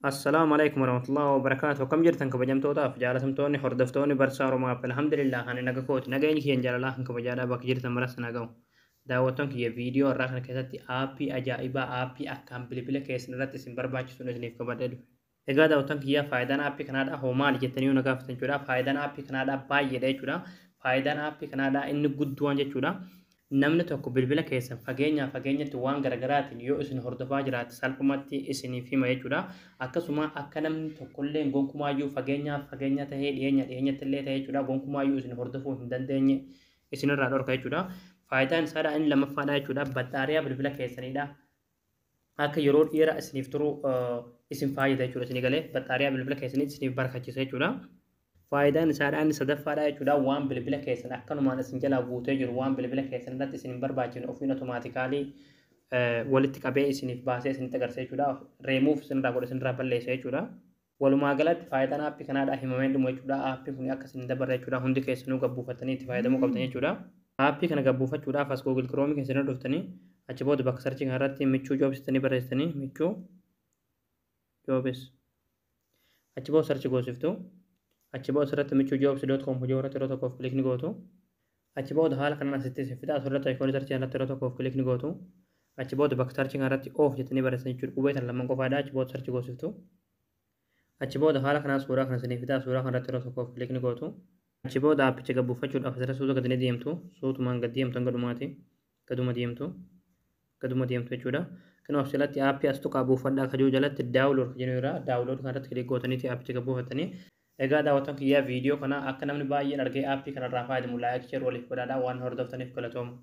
Assalaamu alaikum warahmatullahi wabarakatuh. Akkam jirtan kabajamtootaaf jaalatamtoonni hordoftoonni Barsaa Oromoo App? Alhamdulillah, ani naga kooti. Nageenyi kiyyan jaalalaa kan kabajaadhaa bakka jirtan maras nagahu. Daawwattoon kiyya, viidiyoo irraa kana keessatti aappii ajaa'ibaa, aappii akkaan bilbila keessan irratti isin barbaachisu isiniif qabadhee dhufe. Egaa daawwattoon kiyya, faayidaan aappii kanaadha hoo maali jettanii yoo na gaafatan jechuudha. Faayidaan aappii kanaadha baay'eedha jechuudha. Faayidaan aappii kanaadha inni gudduwaan jechuudha. Namni tokko bilbila keessan fageenyaa fageenyatti waan garaagaraatiin yoo isin hordofaa jiraate, salphumatti isiniif hima jechuudha. Akkasuma akka namni tokkollee gonkumaayyuu fageenyaa fageenya tahee, dhiyeenya dhiyeenyatti illee ta'e jechuudha, gonkumaayyuu isin hordofuu hin dandeenye isinirraa dhorka jechuudha. Faayidaan isaadha inni lammaffaadha jechuudha. Battaariyaa bilbila keessaniidha. Akka yeroo dheeraa isiniif turu isin fayyada jechuudha. Isinii galee, battaariyaa bilbila keessanii isiniif barkaachisa jechuudha. Faayidaan isaadha inni sadaffaadha jechuudha. Waan bilbila keessan akkanumaan isin jalaa guutee jiru, waan bilbila keessan irratti isin hin barbaachifne ofiin automatically walitti qabee isiniif baasee isinitti agarsiisa jechuudha. Reemuuf isinirraa godhe, isinirraa balleessa jechuudha. Walumaa galatti faayidaan aappii kanaadha himamee dhumu jechuudha. Aappiin kun akka isin dabarre jechuudha. Hundi keessanuu gabbuufatanii itti fayyadamuu qabdan jechuudha. Aappii kana gabbuufachuudhaaf as Google Chrome keessanii dhuftanii, achi booda bakka search kanarratti Michuu Jobs jettanii barreessitanii, Michuu Jobs, achi booda search goosiftu. Achi booda asirratti michuujobs.com hojii irratti yeroo tokkoof click ni gootu. Achi booda haala kanaan asitti isin fida. Asirratti icon search irratti yeroo tokkoof click ni gootu. Achi booda bakka search kanarratti off jettanii barreessan jechuudha. Qubee tan lamaan qofaadha. Achi booda search goosiftu. Achi booda haala kanaan suuraa kana isinii fida. Suuraa kanarratti yeroo tokkoof click ni gootu. Achi booda aappicha gabbuufachuudhaaf asirra suuta gadi ni deemtu. Suutumaan gad deemtu, hanga dhumaati. Gaduma deemtu. Gaduma deemtu jechuudha. Kanaaf asirratti aappii as tuqaa buufadhaa kajuu jalatti download kan jedhu irraa download kanarratti click gootaniiti aappicha gabbuufatanii. Egaa daawwattoon kiyyaa, viidiyoo kana akka namni baay'een argee aappii kanarraa fayyadamu like, share waliif godhaadhaa. Waan hordoftaniif galatooma.